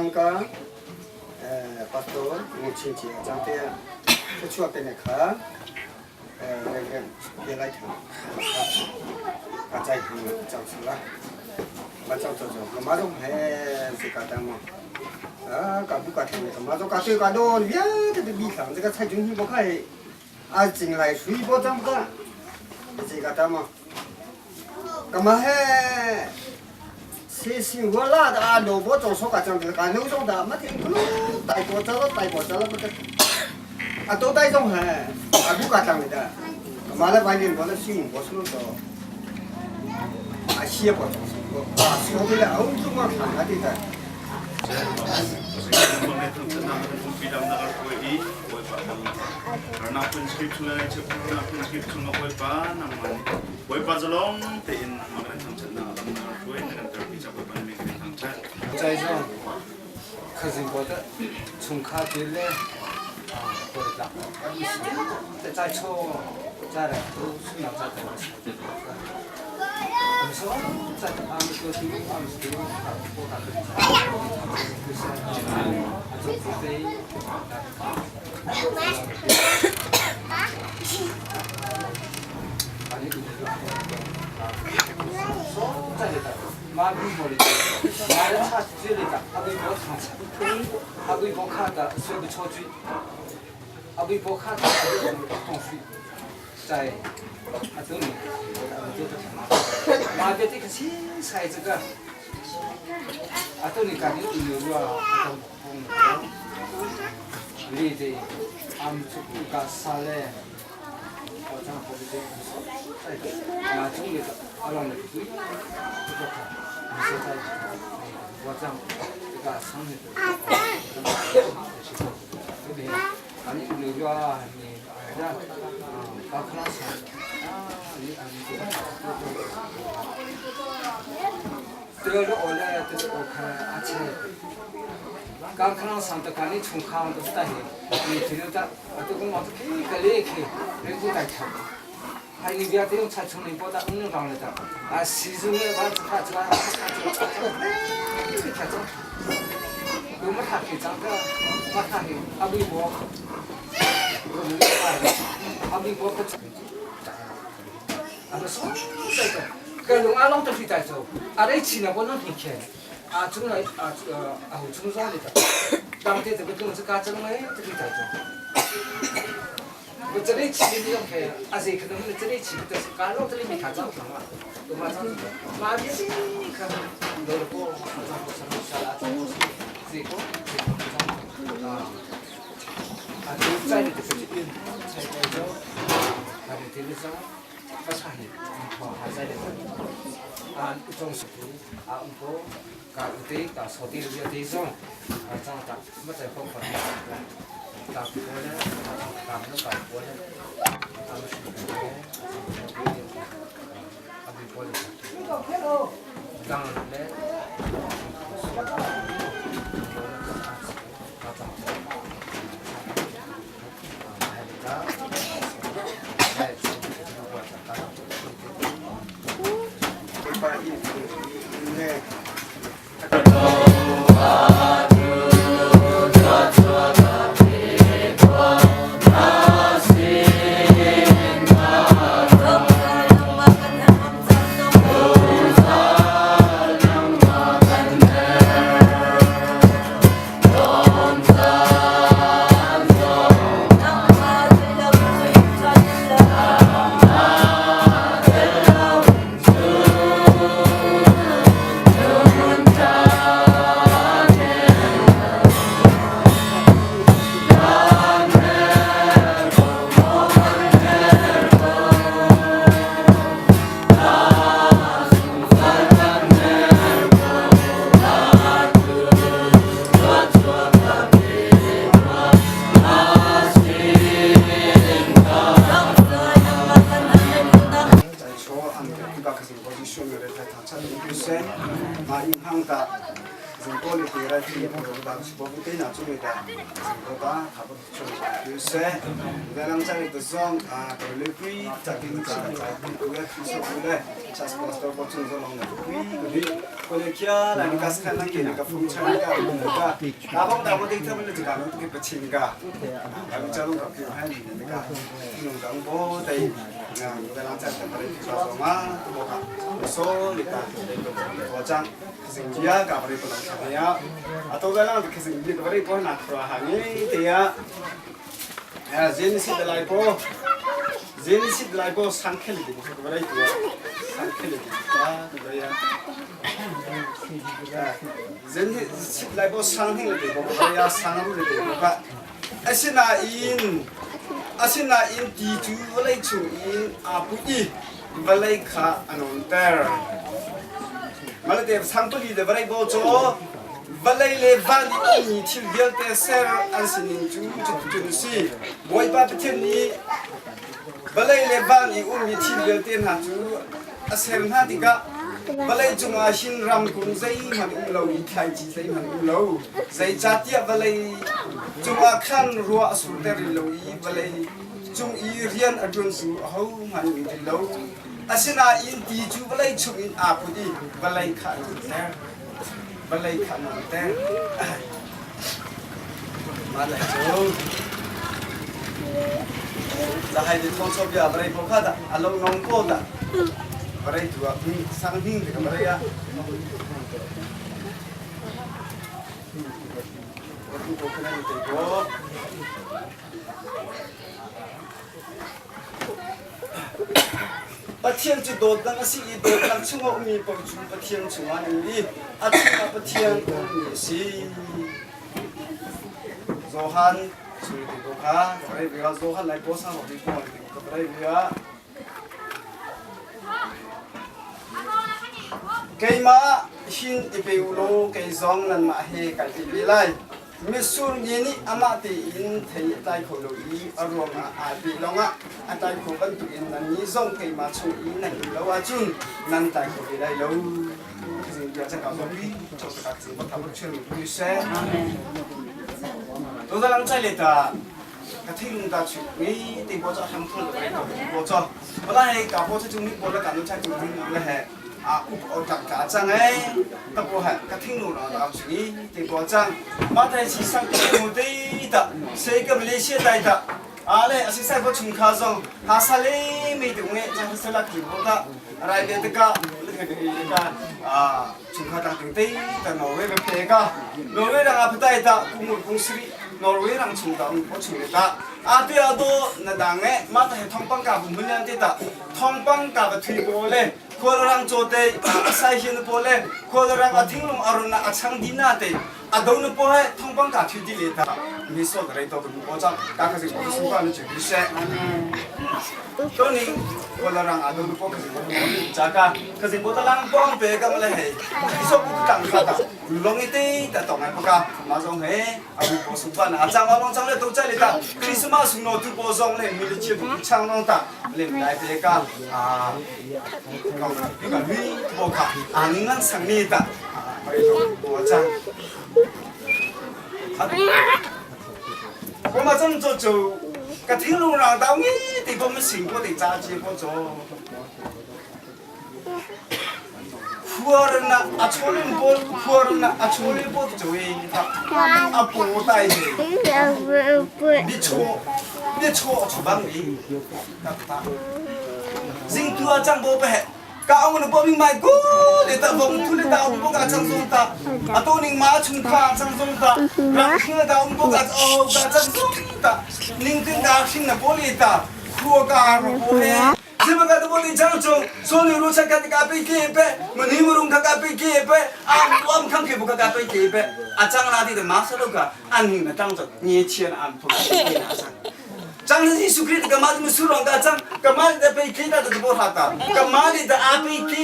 Cangka pastor Ngun Chin Ci cang te thluachuah pe ne kha Reverend Bia Lai Thang ka chai hang chang sala ma chang cho cho ma dong he se ka ta mo a ka bu ka thang ka ma zo ka te ka don bia te bi thang ka chai jung hi bo khai a ching lai sui bo chang ka se ka ta mo ka ma he 是是我拉的啊，萝卜装手个装的，干牛种的，没听不带过这了，带过这了不得。啊，都带种嘿，啊，不干当的，妈的，外面我那新我说的，啊，西不装手，啊，说的了，欧洲嘛看他的的。 在这可是我的从卡地嘞，啊，过得大，在在错，在来都是要在在在我们说在俺们说的俺们说的，我打的，就是啊，做这马比波的，马的叉子的，阿比波叉子，阿比波卡的水不抽水，阿比波卡的东水，在阿这里，阿这个马别这个青菜这个，阿这里干的牛啊，阿你这俺们这个啥嘞？我讲好的这，那中的阿郎的对，这个看，你现在我讲这个上面的，对不对？啊，你牛肉啊，你哎呀，啊，巴克拉斯啊，你啊你这个，这个我嘞，这个我看阿切。刚看到上头看你从看都是带的，你听到啊，这个毛子可个嘞去，人家在看。还你不要这种菜从你包的，嗯，上来的，啊，始终的把这个这个这个，哎，你看这，我们他给长个，我他给阿微博，我们阿微博不啊，不是，这个，个龙阿龙都是在做，阿来去呢，我能听见。啊，从来啊啊，从上来的，当地这个东西干这种哎，这个在做。我这里去的你要看，啊，谁可能这里去的是干了这里没看着嘛，都马上马边你看，萝卜，沙拉，这个啊，啊，都在的这个菜在做，还有这个啥，不差的，还在的，啊，种树，啊，唔 ka ute ka soti ru ya te zong a chang ta ma chai khok pa ta ko le ta no ka ko le ta ma shu ko le a bi ko le dang le ka chang Bang si bo te na chu me ta ko ta tha bo chu chu se da lang chang to zong a to le pui cha kin cha cha kin ku le thu so ku le cha pastor bo chung zo long na pui ku ni ko le kya la ni kas khan nang ke ni ka phung chang ka ka ka bong da bo ding tha le ka lo ke pa chin ka ka cha lo ka ki ha ni ni ka nung kang bo tai na da lang chang ta pa le so ma bo ka so ni ka ko chang Zingia ka bari ko lang kaya ato ga lang kasi hindi ka bari ko na kro hangi tiya zin si dalai po zin si dalai po sangkhel di ko bari tu sangkhel di ta ya zin si dalai po sanghing di ko bari ya sangru di ko ka asinain asinain ti cu vawlei chung in aa put i vawlei kha a nawnter. Malate sangpali le vawlei baw cu vawlei le van i ummi thil vialte ser an sining cu cuticun a si. Bawipa Pathian nih vawlei le van i ummi thil vialte hna cu a ser hna tikah vawlei cungah hin ramkung zeihmanh um lo i thlaici zeihmanh um lo. Zeicahtiah vawlei cungah khan ruah a surter rih lo i vawlei cung i rian a ṭuan cu ahohmanh um ti lo. Asinain ti cu vawlei chungin aa put i vawlei kha a tlunter. Vawlei kha a nuamter. Mah lai cu Zahai di thong so bia vawlei po kha dah a lo nong ko dah vawlei tu ah sang hing te ka vawlei ah Ko kha te ko. Pathian cu dawtnak a si i dawtnak chungah ummi paoh cu Pathian chungah an um i a chungah Pathian a ummi a si. Johan suri ti ko kha ka rei ve Johan lai ko sang ti ko ka rei ve Keimah hin i pe u law kei zong nanmah he kai pe ve lai. Mitsur nge nih amah tein thei a tlai kho lo i a ruangah aa pe lawngah a tlai kho bantukin nannih zong keimah chung i nan um lo ahcun nan tlai kho ve lai lo. Ka thing ta chu ngi ti bo cha ham thon le ko bo cho bala he ka bo cha chung ni bo la ka nu cha chung ni le he a up o tak ka chang ei ta bo ha ka thing nu na ta chu ni ti bo chang ma thai si sang ke mu te ta se ka Malaysia dai ta a le asi sai bo chung kha zong ha sa le mi tu nge chang sa la ki bo ta rai be ta ka le ke ka a chung kha ta ting te ta Norway ba phe ka Norway rang a phatai ta kungul kung sri Norway rang chung ta um po chung le ta a te a do na dang e ma ta he thongpang ka bu mun yan te ta thongpang ka ba thui bo le khualrang chaw te a sai hian po le khualrang a thinglung a run a chang dina te a do na po he thongpang ka thui di le ta mi so rei to ku po chang ka ka sing po su pa ni chu se to ni khualrang a do na po ka sing po cha ka ka sing po ta lang pong pe ka ma le he so ku tang ka ta long i te ta tong ai pa ka ma zong he abu po su pa na chang long chang le to chai le ta Christmas no tu po zong le mi le chi bu chang long ta le dai pe ka a ka mi bo ka a ngan sang ni ta pai to bo chang ko ma chang cho cho ka thing lu rang dau ngi ti ko ma sing ko ti cha chi ko cho Khuar na a chawlin pawl khuar na a chawlin pawl cu a paw tai he bichaw bichaw a chubang mi takta zingtu a chang bo pe ka ong na bo ming mai go le ta bong thu le ta ong bo ka chang zong ta a to ning ma chung kha chang zong ta rang thing ta ong bo ka o ka chang zong ta ning tin da hring na bo le ta khua ka ro bo he Sihmanhsehlaw tu ni chang chung soni ru chan khat ka pe ke pe mani murung kha ka pe ke pe am am khang ke bu ka ka pe ke pe a chang la ti de ma sa lo ka an hing na tang chok ni chian am phu ke na sang chang ni Jesu Christ ka ma mu surong ka chang ka ma de pe ke ta de bo ha ta ka ma ni da a pe ke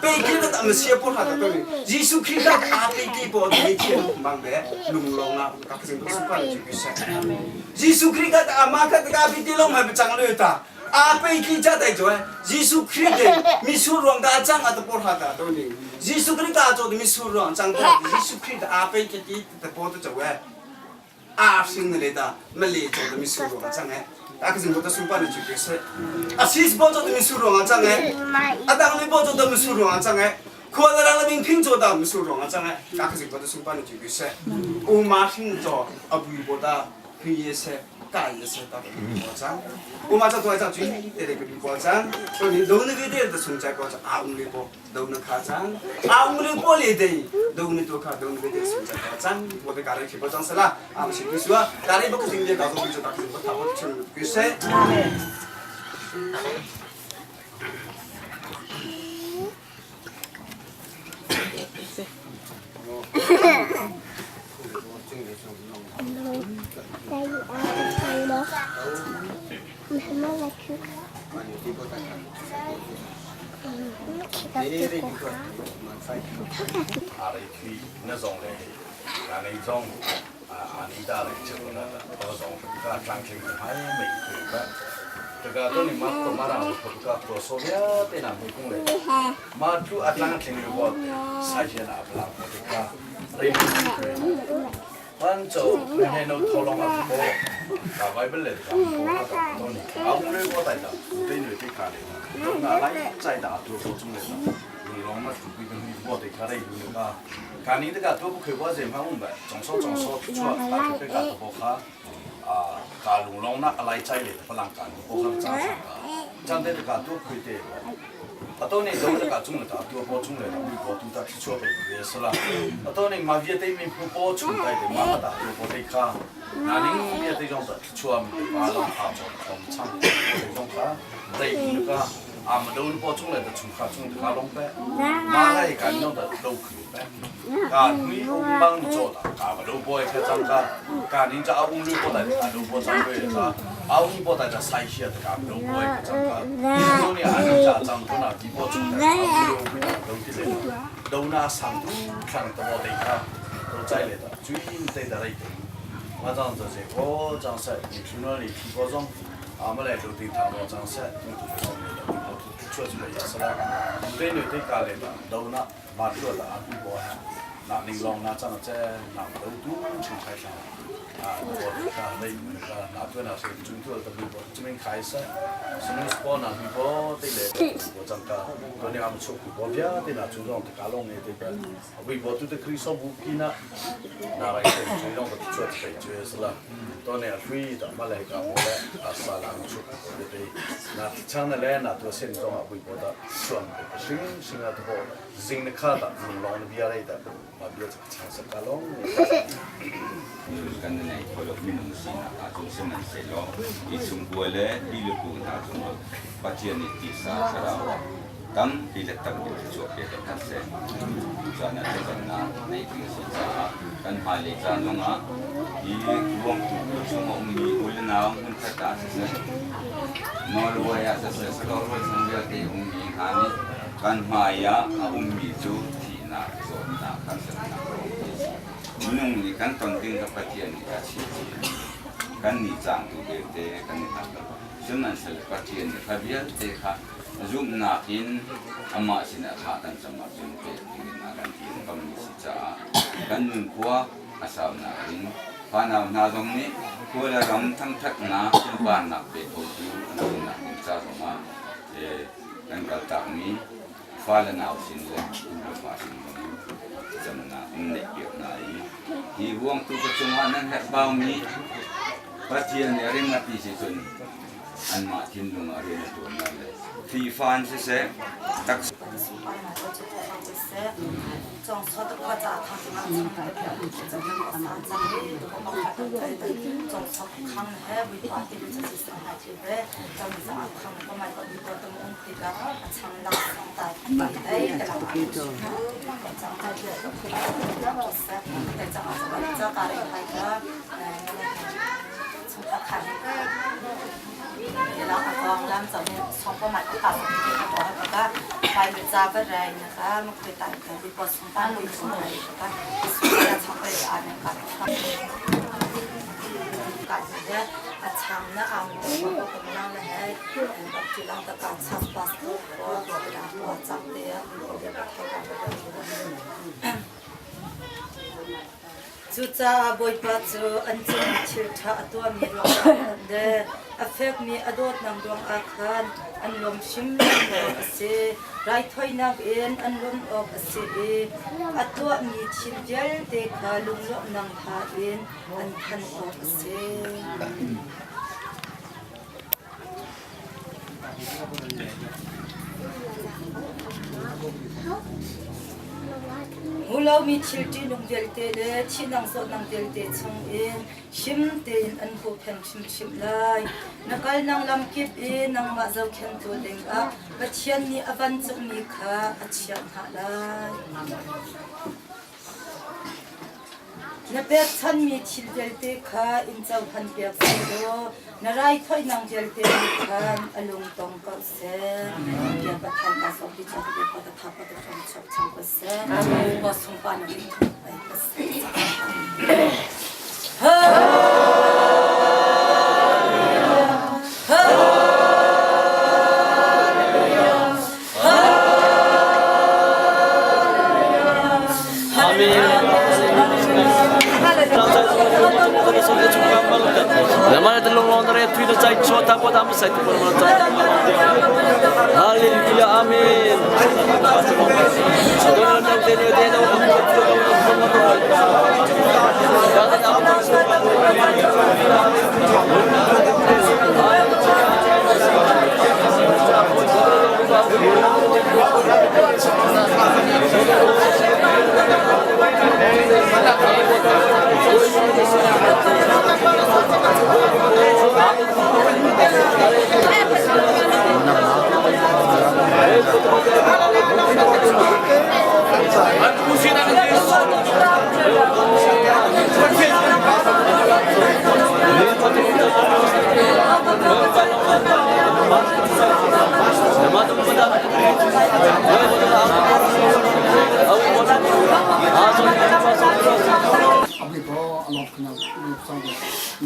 pe ke ta ma sia po ha ta to ni Jesu Christ ka a pe ke po ni chian bang be lung long na ka sing ko su pa ni Jesu Christ ka ama ka ka pe te long ma chang le ta. A pei ki cha tai cho Jesu Christ de misur ruang da chang a ta por ha ta to ni Jesu Christ ta cho misur ruang chang ta Jesu Christ a pei ki ki ta po ta cho e a hring le ta ma le cho ta misur ruang chang e ta ka jing bo ta sumpa ni chu ke se a sis bo cho ta misur ruang chang e a dang le bo cho ta misur ruang chang e khua la rang la bing phing cho ta misur ruang chang e ta ka jing bo ta sumpa ni chu ke se u ma hring cho a bui bo ta hri ye se 大也是大的过程，我马上做一张最得那个过程，所以楼那个点的存在过程，阿五里波楼那卡张，阿五里波里的楼那多卡楼那个点存在过程，我的家里去过张是啦，阿不是不说，家里不可能的告诉我就打我他不吃不是。ang na ang ko ko na na he ang ti lang ta ka chak pastor ko ko na ko chak te ko ya ka ka Cucaah Bawipa cu an cung i thil ṭha a tuahmi ruangah khan le a fekmi a dawtnak ruangah khan an lawm hrimhrim awk a si. Raithawinak in an lawmh awk a si i a tuahmi thil vialte kha lunglawmhnak hla in an thanh awk a si. Hmu lomi thil ṭihnung vialte le thihnak zawtnak vialte chungin him tein an huhphenh hrimhrim lai. Na kalnak lamkip i nangmah zohkhenhtu dingah Pathian nih a vancungmi kha a chiah hna lai. Na pekchanmi thil vialte kha in cohlanpiak sehlaw na raithawinak vialte nih khan a lung tong ko seh. Bia Pathian ka sawm ti cu bia pa tha pa ta chok chang ko seh. Pa sung pa na in thong pai ko seh. Hallelujah, amen.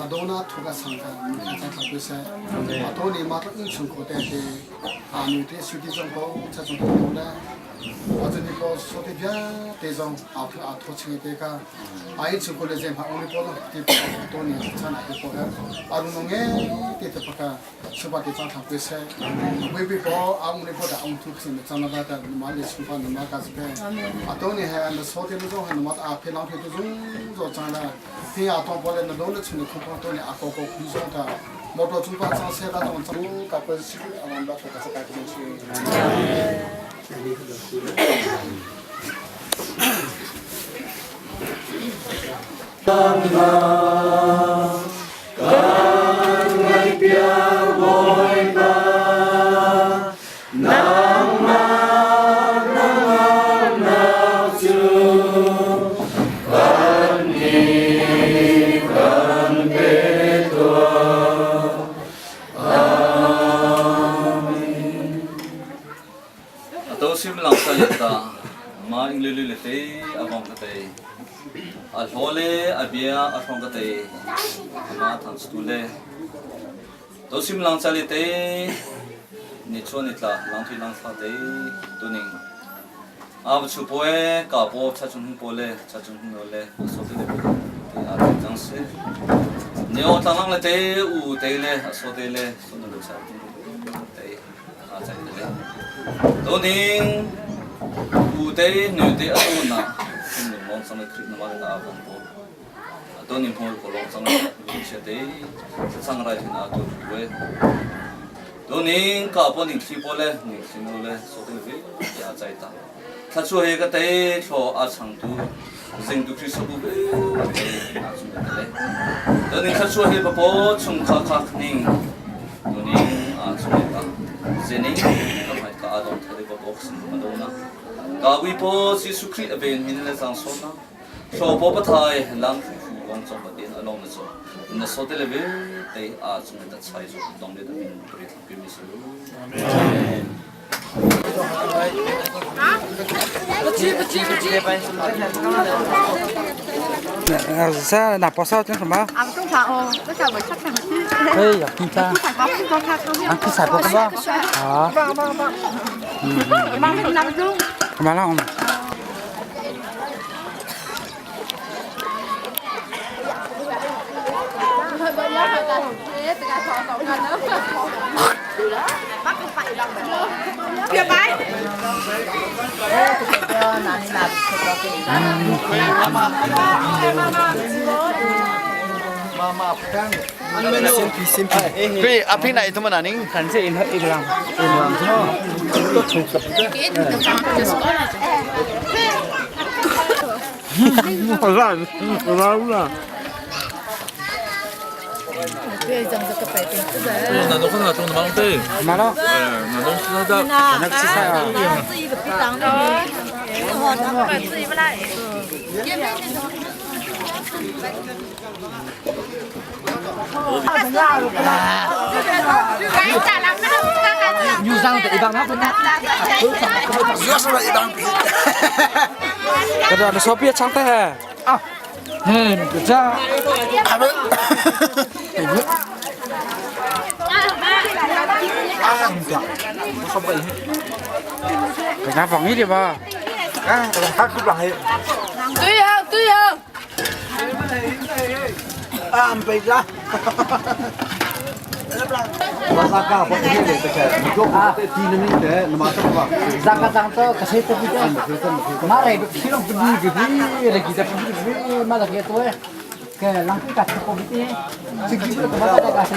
Madonna thuka sangka cha thla pe se ato ni ma tla in chung ko te te anu te suti jong ko cha chung ko le Wazani ko sote bia te zong a thu a tho ching te ka ai chu ko le jem ha ong ni po ti to ni chan a po ha aru no nge te te paka suba te chang thang pe se we bi po ang ni po da ong thu khin chang na ta ma le su pa ma ka se a to ni ha na so te no ha na ma a phe lang phe tu zung zo chang la ti a to po le na do le chu ni khu po to ni a ko ko khu zong ta motor chung pa chang se la tong chang ka pa si awan ba ka ka ka chi. Ato sim lang sa ta ma ing le le te abong ka te a hlo le a bia a hrong ka te ma thang stu le to sim lang cha le te ni chuan ni tla lang thi lang thla te tuning a chu poe ka po cha chung po le cha chung no le so te le te a te chang se ne o tlang lang le te u te le so te le so no le cha te Tuning u te nu te a tu na kum lung long sang khrit na ma ta bong po to ning hol ko long sang lung che te sang rai thin a tu we to ning ka po ning thli po le ning thli no le so te ve ya chai ta thla chu he ka te thlo a chang tu zing tu khri so bu ve te a chung te le to ning thla chu he pa po chung kha kha ning Tuning a chung ta zening ka mai ka adong thale ba box ma do na ka wi po Jesu Christ a ven hin le chang so na thlo po pathai lang fu fu kong chong ba tin along na cho na so te le ve te a chung ta chai zo dong le da min pri thang pi mi su. Amen. Sa na posa chen ma. Pi api na itu mana ning? Kan se in ilang. 那都看到中的忙对， 马了，那东西他的。那个吃菜啊。Cái đó số biết trắng thế à? Hèn cái cha. Cái nhà phòng ít đi bà. Zaka zang to kasi to bida. Mare filong bidi bidi lagi da bidi bidi mala ke to ke lang ka ko bidi. Sigi ko mala ka kasi.